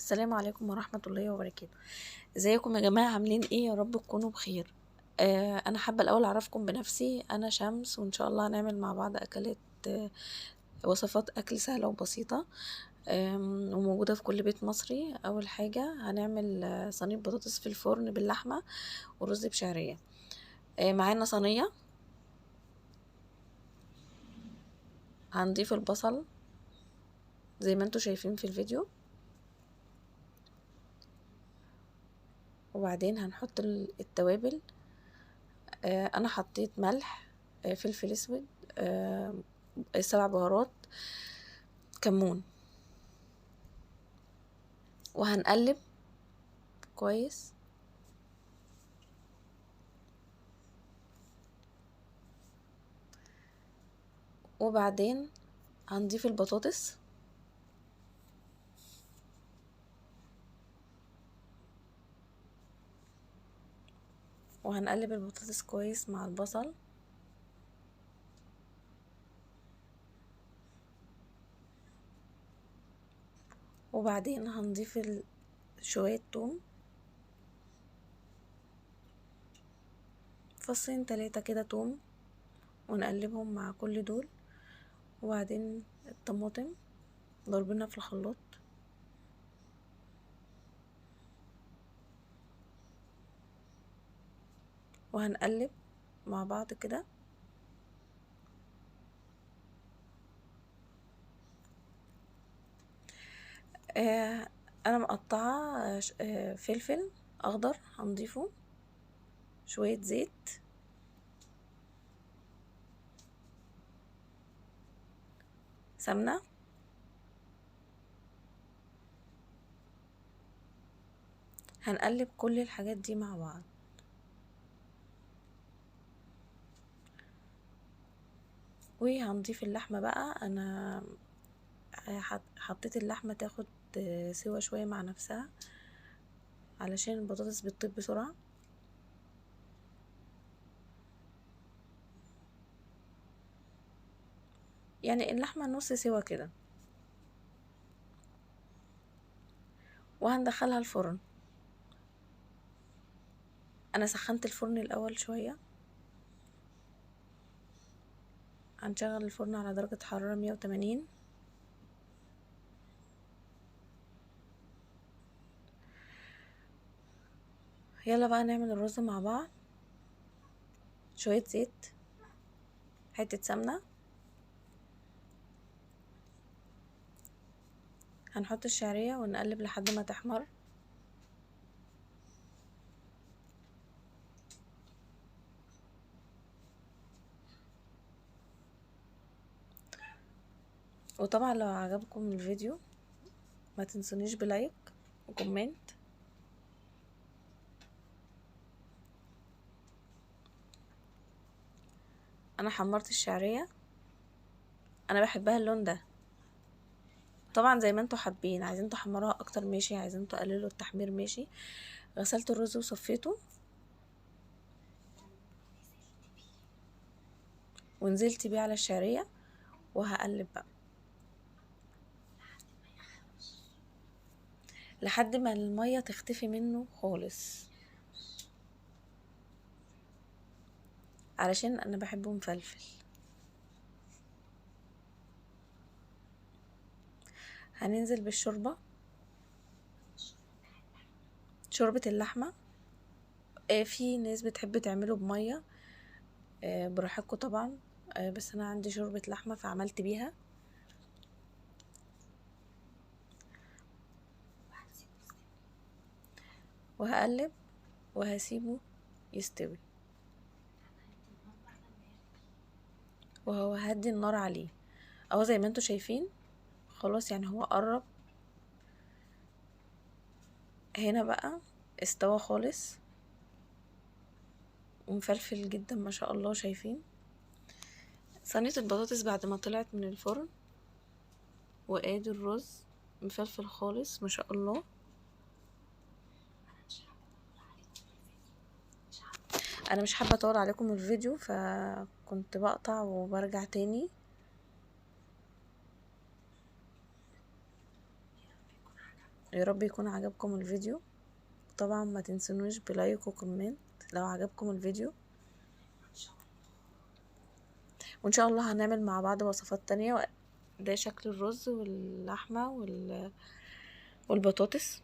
السلام عليكم ورحمة الله وبركاته. ازيكم يا جماعة؟ عاملين ايه؟ يا رب تكونوا بخير. انا حابة الاول اعرفكم بنفسي. انا شمس، وان شاء الله هنعمل مع بعض اكلات، وصفات اكل سهلة وبسيطة، وموجودة في كل بيت مصري. اول حاجة هنعمل صينية بطاطس في الفرن باللحمة ورز بشعرية. معانا صينية، هنضيف البصل زي ما انتوا شايفين في الفيديو، وبعدين هنحط التوابل. انا حطيت ملح، فلفل اسود، 7 بهارات، كمون، وهنقلب كويس. وبعدين هنضيف البطاطس، وهنقلب البطاطس كويس مع البصل. وبعدين هنضيف شوية توم، فصين 3 كده توم، ونقلبهم مع كل دول. وبعدين الطماطم ضربنا في الخلاط، وهنقلب مع بعض كده. انا مقطعه فلفل اخضر هنضيفه، شويه زيت، سمنه، هنقلب كل الحاجات دي مع بعض. وهنضيف اللحمه بقى. انا حطيت اللحمه تاخد سوا شويه مع نفسها علشان البطاطس بتطيب بسرعه. يعني اللحمه نص سوا كده، وهندخلها الفرن. انا سخنت الفرن الاول شويه. هنشغل الفرن على درجة حرارة 180. يلا بقى نعمل الرز مع بعض. شوية زيت، حتة سمنة، هنحط الشعرية ونقلب لحد ما تحمر. وطبعا لو عجبكم الفيديو ما تنسونيش ب like و comment. انا حمرت الشعرية، انا بحبها اللون ده. طبعا زي ما انتوا حابين، عايزين تحمروها اكتر ماشي، عايزين تقللوا التحمير ماشي. غسلت الرز وصفيته ونزلت بيه على الشعرية، وهقلب بقى لحد ما المية تختفي منه خالص، علشان انا بحبه مفلفل. هننزل بالشوربة، شوربة اللحمة. في ناس بتحب تعمله بمية، براحتكم طبعا، بس انا عندي شوربة لحمة فعملت بيها. وهقلب وهسيبه يستوي، وهو هدي النار عليه اهو زي ما انتوا شايفين. خلاص يعني هو قرب هنا بقى، استوى خالص ومفلفل جدا ما شاء الله. شايفين صينية البطاطس بعد ما طلعت من الفرن، وادي الرز مفلفل خالص ما شاء الله. انا مش حابه اطول عليكم الفيديو، فكنت بقطع وبرجع تاني. يا رب يكون عجبكم الفيديو. طبعا ما تنسونوش ب like و comment لو عجبكم الفيديو، وان شاء الله هنعمل مع بعض وصفات تانية. ده شكل الرز واللحمة والبطاطس.